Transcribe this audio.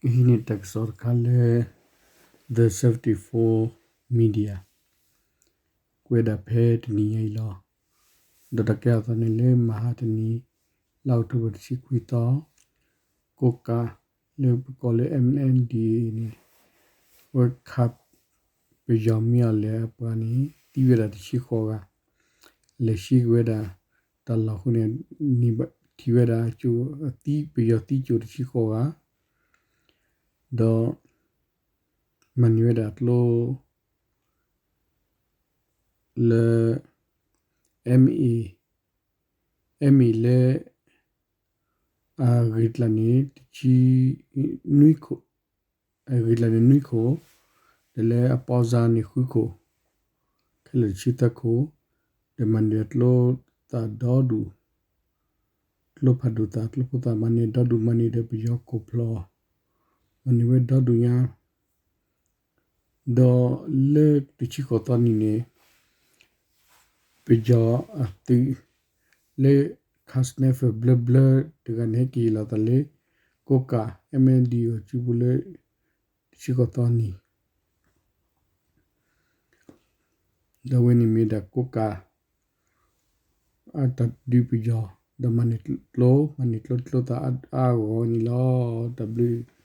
ကဟံးန့ၢ်တၢ်ကစီၣ်တခါလၢ The seventy-four Media ကွဲးဒၣ်ဖဲတနံၤညါအံၤလီၤ. ဒီးတၢ်ကဲထီၣ်သးန့ၣ်လၢမဟါတနံၤ လါအီးကထိဘၢၣ်တဆံခွံသီ ကိးကး လၢပကိးလၢ M N D A န့ၣ် ဝဲခး ပယီၤမ့ၢ်အီၤလဲၣ်အပှၤန့ၣ် သံဝဲဒၣ်တဆံဃိးဂၤ, လဲၤဆှံက့ၤဝဲဒၣ်တၢ်လီၢ်အဃိန့ၣ် န့ၢ်ထံၣ်ဝဲဒၣ် ပယီၤသံကၠိၣ်တဆံဃိးဂၤ ဒီး မၤန့ၢ်ဝဲဒၣ်ကျိ လၢ M A, M A လၢ အဂ့ၤကျါန့ၣ် တဆံ နွံခိၣ်, အဂ့ၤကျါန့ၣ်နွံခိၣ်, ဒီးလၢအပီစါန့ၣ်ဃုခိၣ်, ခဲလၢာ်တဆံသၢခိၣ်, ဒီးမၤန့ၢ်ကျိသၣ်ဒီဒူၣ်, ကျိဖးဒိၣ်သၣ် ကျိဖိသၣ်မၤန့ၢ်ဒီဒူၣ် မၤန့ၢ်ဒီးပယီၤခိၣ်ဖျီၣ်, မၤန့ၢ်ဝဲဒီဒူၣ်ညါ ဒီးလၢတဆံဃိးသီနံၤန့ၣ် ပယီၤအသုး လၢ ခး sniper ဘျၢဘျၢတဂၤန့ၣ် ဟဲက့ၤလီၤသးလၢ ကိးကး M N D A အစုပူၤလၢ တဆံဃိးသီနံၤ ဒီးအဝဲန့ၣ်မ့ၢ်ဒၣ်ကိးကး အတၢ်ဒုးပယီၤ ဒီးမၤန့ၢ်ကျိ မၤန့ၢ်ကျိချံကျိသၣ်အါအါဂီၢ်ဂီၢ်န့ၣ်လီၤ. တၢ်ဘျုး